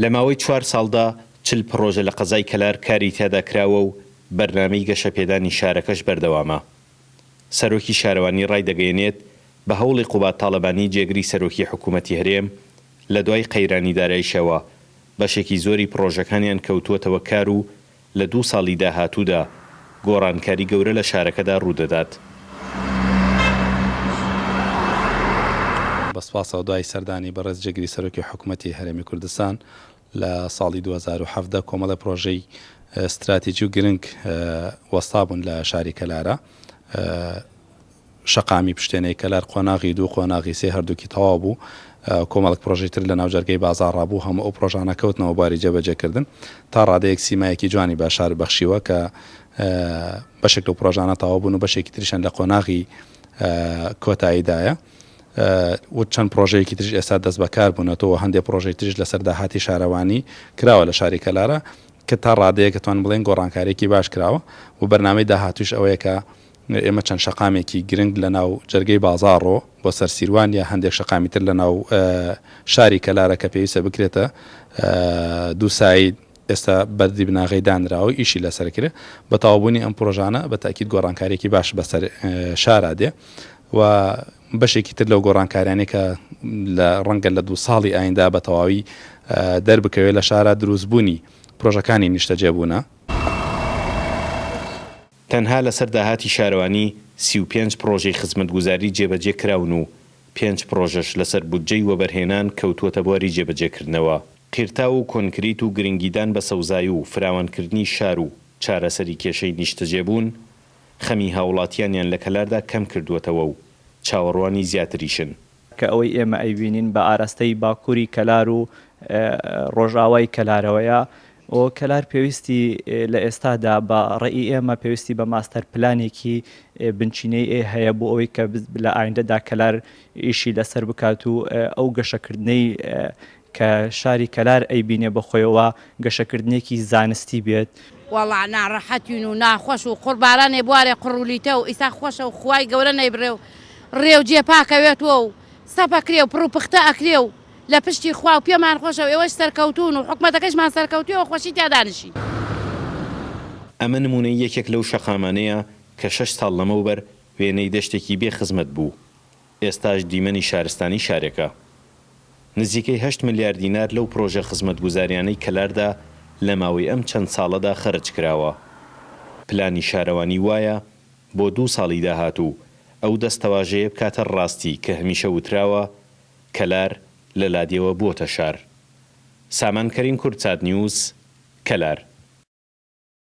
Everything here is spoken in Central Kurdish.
لە ماوەی چوار ساڵدا 40 پڕۆژە لە قەزای کەلار کاری تیادا کراوە و بەرنامەی گەشەپێدانی شارەکەش بەردەوامە. سەرۆکی شارەوانی ڕایدەگەیەنێت، بە هەوڵی قوباد تاڵەبانی جێگری سەرۆکی حکومەتی هەرێم، لە دوای قەیرانی دارایشەوە بەشێکی زۆری پڕۆژەکانیان کەوتووەتەوە کار و لە دوو ساڵی داهاتوودا گۆڕانکاری گەورە لە شارەکەدا ڕوودەدات. بە سوپاسەوە دوای سەردانی بەڕێز جێگری سەرۆکی حکومەتی هەرێمی کوردستان لە ساڵی 2017 کۆمەڵێ پرۆژەی ستراتیجی و گرنگ وەستابوون لە شاری کەلارە. شەقامی پشتێنەی کەلار قۆناغی دوو قۆناغی سێ هەردووکی تەواو بوو، کۆمەڵێک پرۆژەی تر لە ناو جەرگەی بازاڕا بوو، هەموو ئەو پرۆژانە کەوتنەوە بواری جێبەجێکردن، تا ڕادەیەک سیمایەکی جوانی بە شار بەخشیوە کە بەشێک لەو پرۆژانە تەواو بوون و بەشێکی تریشیان لە قۆناغی کۆتاییدایە و چەند پرۆژەیەکی تریش ئێستا دەست بەکار بوونەتەوە، هەندێک پرۆژەی تریش لەسەر داهاتی شارەوانی کراوە لە شاری کەلارە کە تا ڕادەیەک ئەتوانم بڵێین گۆڕانکارییەکی باش کراوە و بەرنامەی داهاتووش ئەوەیە کە ئێمە چەند شەقامێکی گرنگ لە ناو جەرگەی بازاڕۆ بۆ سەر سیروان یا هەندێک شەقامی تر لە ناو شاری کەلارە کە پێویستە بکرێتە دووساید ئێستا بەردی بناغەی دانراوە و ئیشی لەسەر کرێ بە تەواوبوونی ئەم پرۆژانە بە تاکید گۆڕانکاریەکی باش بەسەر شارا دێ و بەشێکی تر لەو گۆڕانکاریانەی کە لە ڕەنگە لە دوو ساڵی ئایندا بە تەواوی دەربکەوێت لە شارا دروستبوونی پرۆژەکانی نیشتەجێبوونە. تەنها لەسەر داهاتی شارەوانی 35 پڕۆژەی خزمەتگوزاری جێبەجێ کراون و پێنج پڕۆژەش لەسەر بودجەی وەبەرهێنان کەوتووەتە بواری جێبەجێکردنەوە. قیرتاو و کۆنکریت و گرنگیدان بە سەوزایی و فراوانکردنی شار و چارەسەری کێشەی نیشتەجێبوون، خەمی هاوڵاتیانیان لە کەلاردا کەمکردووەتەوە و چاوەڕوانی زیاتریشن. کە ئەوەی ئێمە ئەیبینین بە ئاراستەی باکووری کەلار و ڕۆژئاوای کەلارەوەیە و کەلار پێویستی لە ئێستادا بە ڕێی ئێمە پێویستی بە ماستەر پلانێکی بنچینەی هەیە بۆ ئەوەی کە لە ئایندەدا کەلار ئیشی لەسەر بکات و ئەو گەشەکردنەی کە شاری کەلار ئەیبینێ بە خۆیەوە گەشەکردنێکی زانستی بێت. وەڵا ناڕەحەتین و ناخۆش و قوڕ بارانێ بوارێ قوڕ و لیتە و ئیسا خۆشە و خوای گەورە نەیبڕێ و ڕێ و جێ پاکەوێتوە و سەپ ئەکرێ و پڕ و پختە ئەکرێ و لە پشتی خوا و پێمان خۆشە و ئێوەش سەرکەوتوون و حکومەتەکەشمان سەرکەوتووە و خۆشی تیا دانشین. ئەمە نموونەی یەکێک لەو شەقامانەیە کە شەش ساڵ لەمەوبەر وێنەی دەشتێکی بێ خزمەت بوو، ئێستاش دیمەنی شارستانی شارێکە. نزیکەی هەشت ملیار دینار لەو پرۆژە خزمەتگوزاریانەی کەلاردا لە ماوەی ئەم چەند ساڵەدا خەرج کراوە. پلانی شارەوانی وایە بۆ دوو ساڵی داهاتوو ئەو دەستەواژەیە بکاتە ڕاستی کە هەمیشە وتراوە کەلار لە لادێوە بووەتە شار. سامان کەریم کوردسات نیوز، کەلار.